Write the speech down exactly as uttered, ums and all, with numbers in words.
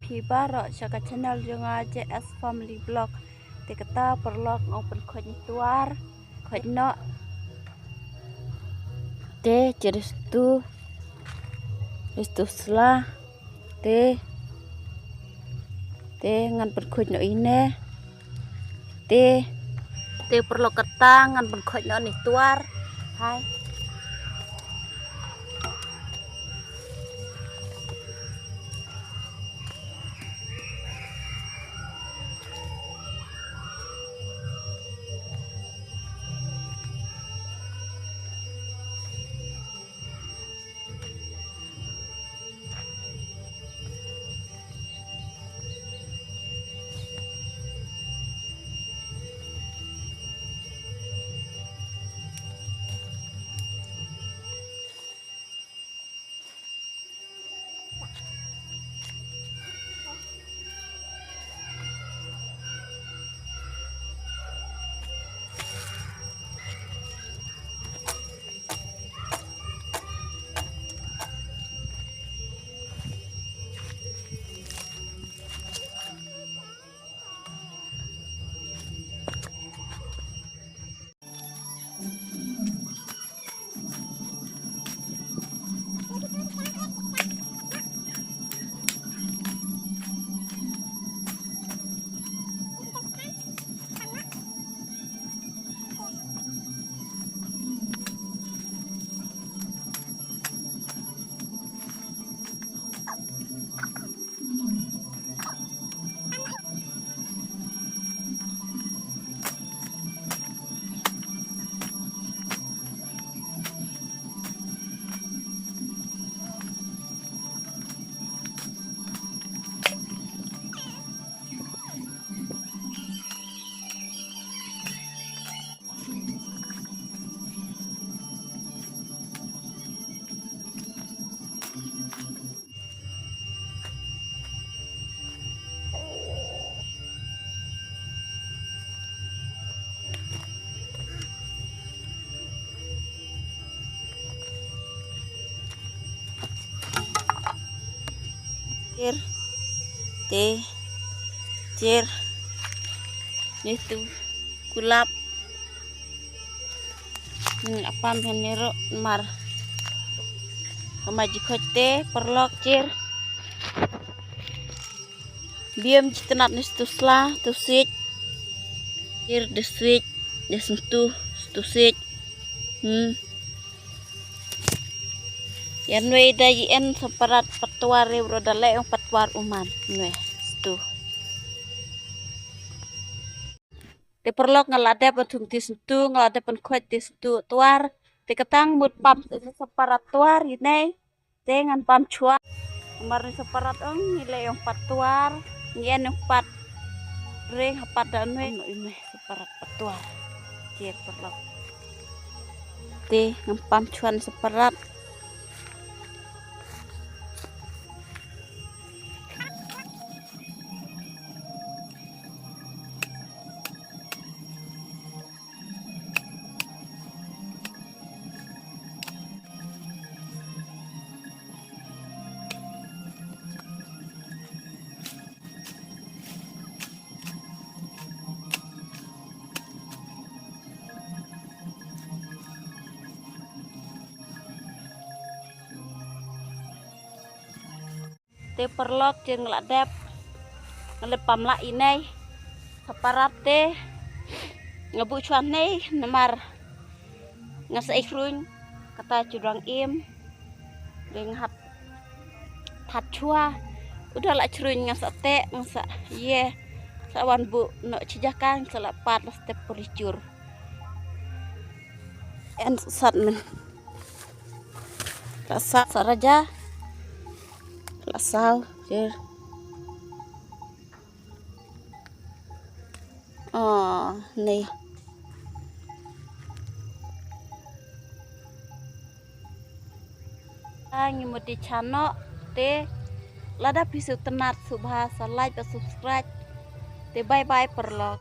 Hi baroh sha ka channel jong nga J S Family Vlog. Te kata paralok nga pynkhuid ni tuar. Khuid noh. Te chiri stu. Stu sla. Te. Te ngan pynkhuid noh ine. Te. Te paralok kata ngan pynkhuid noh ni tuar. Hai. Chir. Te. Chir. Ni tu. Kulap. Hmm, apam han nero mar. Kama jikot te, paralok chir. Biam jitanat ni stu sla, tu switch. Chir de switch, de sentu, tu switch. Hmm. Yan wei da yen separat patuar re bro da le ong patuar uman. Nwe, stu. Te paralok nga la dep thung ti sentu, nga la dep pynkhuid ti sentu tuar. Te katang mut pam separat tuar ine. Te ngan pam chwa. Mar ni separat ong ni le ong pat tuar. Ni en ong pat ring hapat da nwe. No ine separat pat tuar. Te paralok. Te ngan pam chwa ni separat. Te paralok chir nga la dep. Nga la pam la inei. Separat te. Nga buh chwa nei namar nga sa ih ruin kata chudang im. Deng hap that chwa. Udah la chruin nga sa te, nga sa ye. Sa wan buh no chijaka, nga sa la pat la step purichur. En sat men. La sa, sa raja. La sau, jer. Oh, ni. Ngi mut i channel te lada phi sngewtynnat sngewbha sa like bad subscribe. Te bye bye paralok.